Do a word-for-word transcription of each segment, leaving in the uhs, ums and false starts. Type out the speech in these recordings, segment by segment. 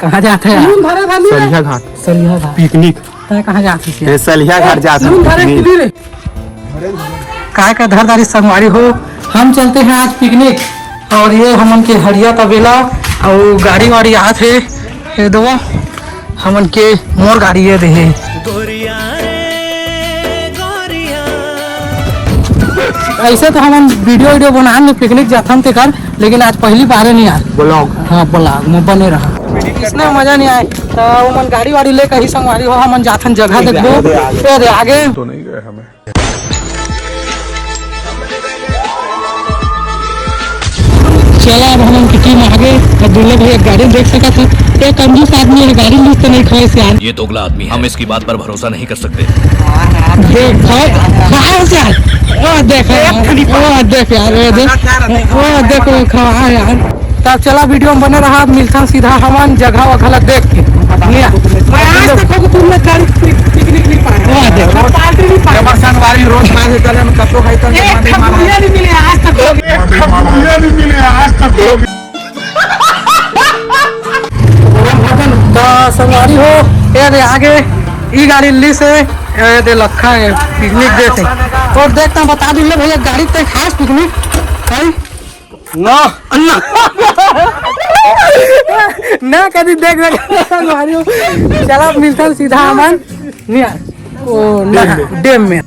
कहाँ जात हे यार? सलिहा घाट। सलिहा घाट। पिकनिक। तैं कहाँ जात हे? ए, सलिहा घाट जात हे पिकनिक। काय का धरदारी संगवारी हो, हम चलते हैं आज पिकनिक। और ये हमन के हरिया तबेला और गाड़ी वाड़ी आत हे, ये दो हमन के मोर गाड़ी ये दे हे। ऐसे तो हमन वीडियो वीडियो बनान में पिकनिक जाथन तेकर, लेकिन आज पहली बार हे नहीं यार। ब्लॉग। हाँ, ब्लॉग में बने रहा। इसने मजा नहीं आए तो हमन गाड़ी वाड़ी लेकर ही संगवारी हो, हमन जाथन जगह देखबो। ये दे आगे। तो नहीं गए हमें। चला, अब हमन की टीम आगे। अब दुर्लभ भैया गाड़ी देख सकत हे, ये कंजूस आदमी हे, गाड़ी लीस तो नहीं खवाइस यार। ये दोगला आदमी है, हम इसकी बात पर भरोसा नहीं कर सकते। देख, खाए, खाए से यार। ओ देख यार, ओ देख यार, ओ देख, ओ देख, ओ खवा यार। तब चला, वीडियो में बने रहा, मिलथन सीधा हमन जगह वगह ला देख के। भैया, मैं आज तक होके तुम लोग गाड़ी पिक-, पिकनिक नहीं पाए। ओ देख। पार्टी नहीं पाए। जब संगवारी रोज खाए से चले, हम कतो खाई तो एक खपुलिया नहीं मिले आज तक। एक खपुलिया नहीं मिले आज तक। त संगवारी हो, ये दे आगे ई गाड़ी लीस हे, ये दे लखा हे, पिकनिक देथे। और देखता बता दूं ले भैया, गाड़ी ते खास पिकनिक है ना? ना। ना कभी देख रहे संगवारी हो। चला मिलथन सीधा हमन नियर ओ ना, डैम में।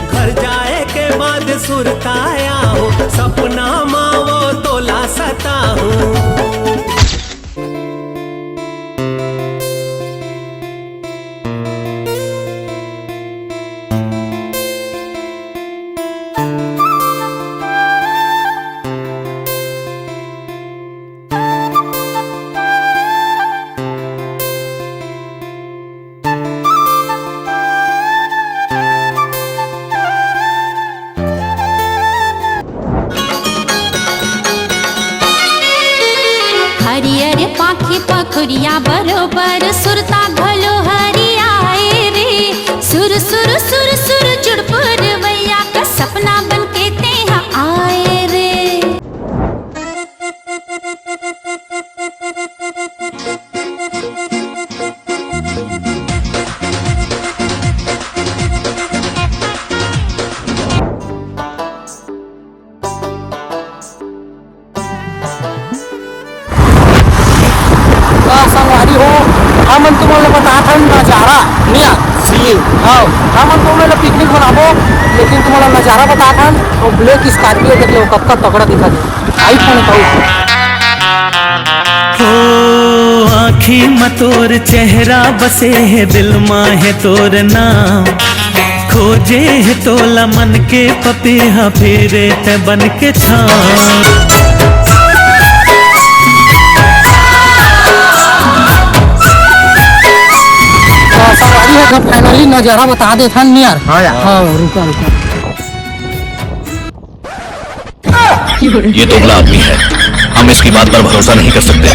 घर जाए के बाद सुरताया हो, सपना मा वो तोला सताहूँ। हरियर पाखी पखुरिया बरोबर सुरता घलो हरियाए रे। सुर सुर सुर सुर जुड़पुरवैया का सपना बन के तेहा आए रे। का संगवारी हो, हमन तुमन ल बतात हन नजारा, निया, सीन। हाँ, हमन तुमन ल पिकनिक मनाबो, लेकिन तुमन ल नजारा बतात हन, वो ब्लैक स्कॉर्पियो देख लो, कतका तगड़ा दिखत हे। iPhone का iPhone। हो आँखी म तोर चेहरा बसे हे, दिल म हे तोर नाम। खोजे हे तोला मन के पपीहा, फिरे ते बन के छाँव। तो संगवारी हो, फाइनली नजारा बता देथन नियर। हाँ यार। हाँ, रुका, रुका। ये दोगला आदमी है, हम इसकी बात पर भरोसा नहीं कर सकते।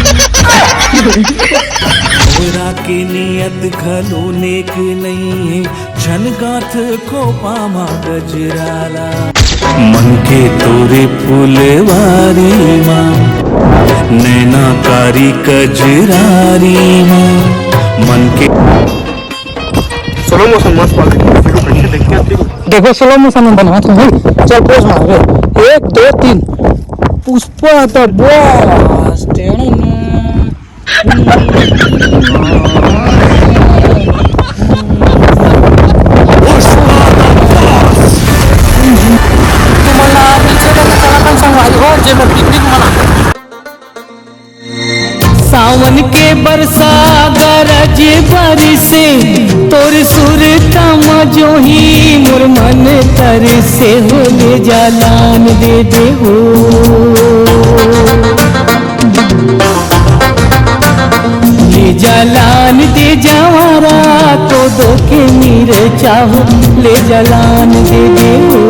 तोरा के नियत घलो नेक नहीं है, झन गाँठ खोपा मा गजराला। मन के तोरे फुलवारी मा, नैना कारी कजरारी मा, मन के। Slow motion मस्त बात है, देखो कैसे देखते हैं। देखो, slow motion में बनात हूँ भाई। चल, pose मार बे। एक, दो, तीन। Pushpa the boss. तुमन ला पीछे लेके चलत हन संगवारी हो, जेमे पिकनिक मना। सावन के बरसा गरज बरसे, तोर सुरता म जोही मोर मन तरसे, हो ले जा लान दे दे हो। ले जा लान दे जवारा, को दो के मीर चाहो, ले जा लान दे दे हो।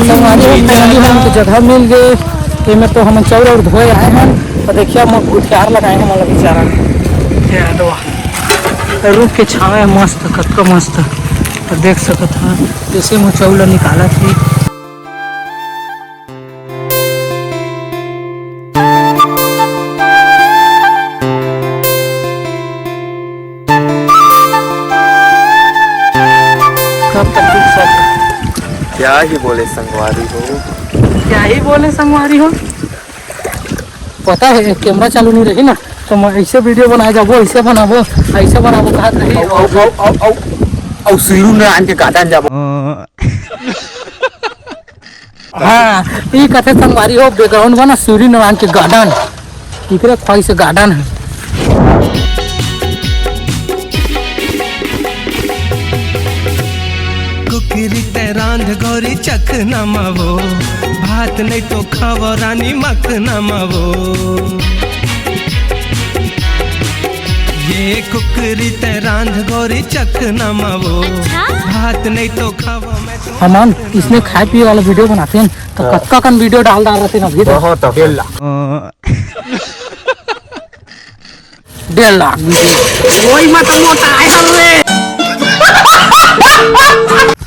संगवारी हो, ले जा finally हमन के जगह मिल गे। एमे तो हमन चाउर और धोए आए हन, तो देखिए, हम गुठियार लगाए हन, मतलब बेचारा। ये दवा। तो रूख के छावे हे, मस्त, कतका मस्त। तो देख सकत हन, जैसे हम चाउर ला निकालत ही। कब तक रुक सकते? क्या ही बोले संगवारी हो। क्या ही बोले संगवारी हो। पता है, एक कैमरा चालू नहीं रही ना, तो मैं ऐसे वीडियो बनाए जाबो, ऐसे बनाबो, ऐसे बनाबो, कहत रही। औ, औ, औ, औ, औ, औ, सिरू नारायण के गार्डन जाबो। हाँ, ई कथे संगवारी हो, background बना सूर्य नारायण के गार्डन, इकरे ख्वाही से गार्डन है। कुकरी ते रांध गोरी चखना मवो, भात नहीं तो खावो रानी मखना मवो। ये कुकरी ते रांध गोरी चखना मवो, अच्छा? भात नहीं तो खावो मैं तो हमन इसने खाए पिए वाला वीडियो बनाते हैं, तो हाँ। कतका कन वीडियो डाल डाल रहे थे ना अभी तो। बहुत अकेला। डेढ़ लाख वीडियो। वही मत मोटा है रे।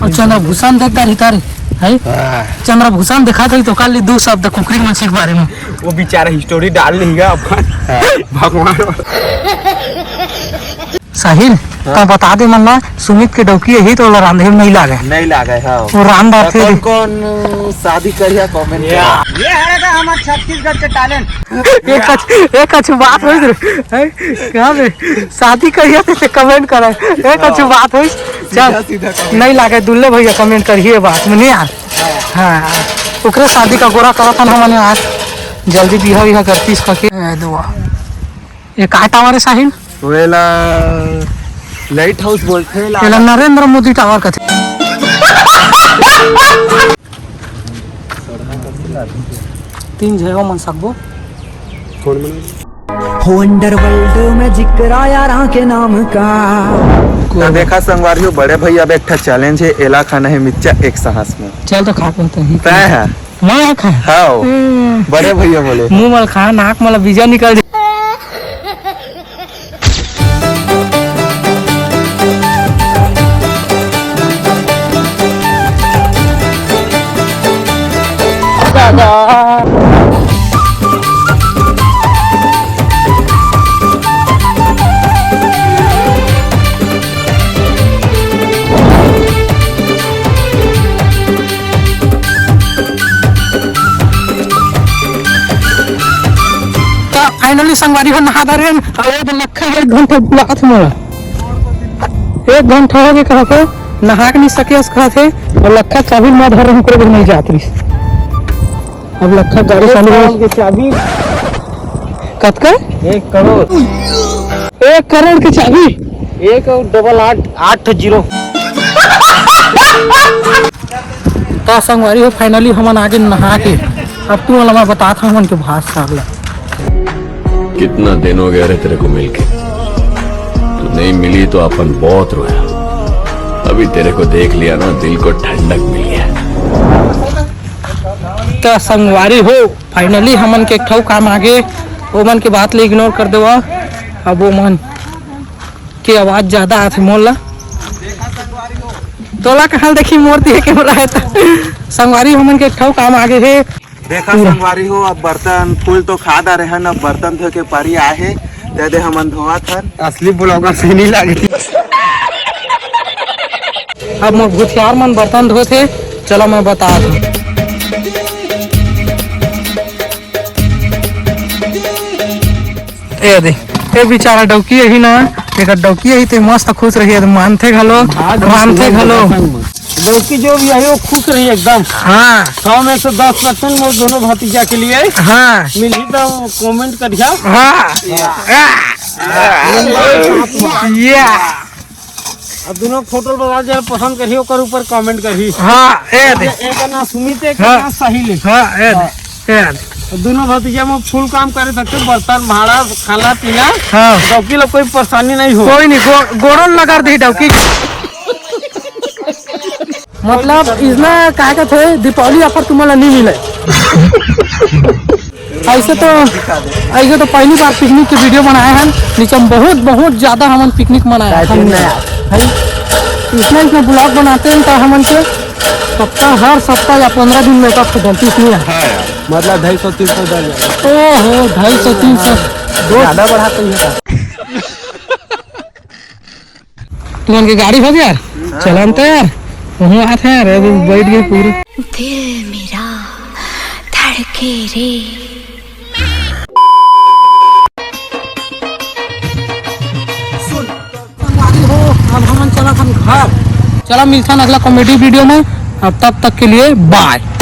और चंद्रभूषण देख कर हितारी, है? हाँ। चंद्रभूषण देखा था तो कल दो शब्द कुकरी मछली के बारे में। वो बेचारा story डाल लेगा अपन। हाँ। भगवान। साहिल, हाँ। तैं बता दे मन ला, सुमित के डौकी यही तो ओला रांधे में नहीं लागे। नहीं लागे, हाँ। वो रांध तो डारथे। कौन कौन शादी करिया, comment करो। ये है ना हमार छत्तीसगढ़ के talent। एक कछ, एक कछ बात होइस रे। हैं? कहाँ बे? शादी करिया ते comment करे। एक कछ हाँ। बात होइस। चल, सीधा सीधा comment। नहीं लागे, दुल्ले भैया comment करिए बात में, नहीं यार? हाँ। हाँ। ओकरे शादी का गोरा करत हन हमन यार। जल्दी बिहा विहा करतीस कके। ए, दुआ। ये का tower है साहिल? तो एला light house बोलथे, एला एला नरेंद्र मोदी tower कथे। तीन झन मन सकबो। कौन मन? हो underworld में जिक्र यारा के नाम का। तो देखा संगवारी हो, बड़े भैया अब एक ठा challenge है, एला खाना है मिर्चा एक सांस में। चल तो खा के तो ही। तय है। मैं खा। हाँ। ए। बड़े भैया बोले। मुंह मल खा, नाक मल बीजा निकल जा। त finally संगवारी हो नहा धरे हन, अउ ए दे लखा एक घंटा बुलात हे मोला, एक घंटा हो गे कहत हे, नहा के नहीं सके अस कहत हे, अउ लखा चाबी मा धर रहे, ओकरे बर नहीं जात रहिस। अब लखा गाड़ी एक चालू करोड़ हो। के चाबी। कतका? एक करोड़। एक करोड़ के चाबी। एक double आठ, आठ zero। का संगवारी हो, finally हमन आगे नहा के। अब तू वाला मैं बतात हूँ हमन के भाषा ला। कितना दिन हो गया रे तेरे को मिलके, तू नहीं मिली तो अपन बहुत रोया। अभी तेरे को देख लिया ना, दिल को ठंडक मिल गया। का संगवारी हो, finally हमन के एक ठउ काम आगे, ओमन के बात ले ignore कर देवा। अब ओमन के आवाज ज्यादा आथे मोर ला। तोला कहाँ देखी मोर दिए कैमरा है त। संगवारी हमन के एक ठउ काम आगे हे। देखा संगवारी हो, अब बर्तन फूल तो खा डारे हन, अब बर्तन धोए के पारी आए हे। दे दे हमन धोवत हन। असली vlogger से नहीं लागे। अब मोर भूथियार मन बर्तन धोत हे, चलो मैं बतात हूँ। ए दे, ए बेचारा डौकी अही ना, एकर डौकी अही ते मस्त खुश रही, मानथे घलो, भाग में रांधथे सुनल घलो। के संग में। डौकी जो भी अही, वो खुश रही एकदम। हाँ। सौ में से दस percent मोर दोनों भतीजा के लिए हाँ। मिलही तो comment करिहा। हाँ। या। या। अब दोनों फोटो बता जे पसंद करही, ओकर ऊपर comment करही। हाँ, ए दे। एक ना सुमित, एक हाँ। ना साहिल। हाँ, ए दे। हाँ। ए दे। दोनों भतीजा में full काम करे सकते, बर्तन, भाड़ा, खाना, पीना। हाँ। डौकी ला कोई परेशानी नहीं हो। कोई नहीं, गो-, गोड़न लगा दे डौकी। मतलब, इसना काय कथे, दीपावली offer तुम्हारा नहीं मिले। ऐसे तो, ऐसे तो पहली बार picnic के video बनाए हैं। नीचे में बहुत, बहुत ज्यादा हमन picnic मनाए हैं। है? इसमें, इसमें vlog बनाते हैं तो हमन के सप्ताह, हर सप्ताह या पंद्रह दिन में एक आध गलती इसमें है। हाँ यार। मतलब ढाई सौ तीन सौ डर जाएगा। ओहो, ढाई सौ तीन सौ। ज्यादा बढ़ाते हैं। तुमन के गाड़ी हो गया यार? चलन तो यार, वहीं आत है यार, अभी बैठ गए पूरे। दिल मेरा धड़के रे। संगवारी हो, अब हमन चलत हन घर। चला मिलथन अगला comedy video में, अब तब तक के लिए bye।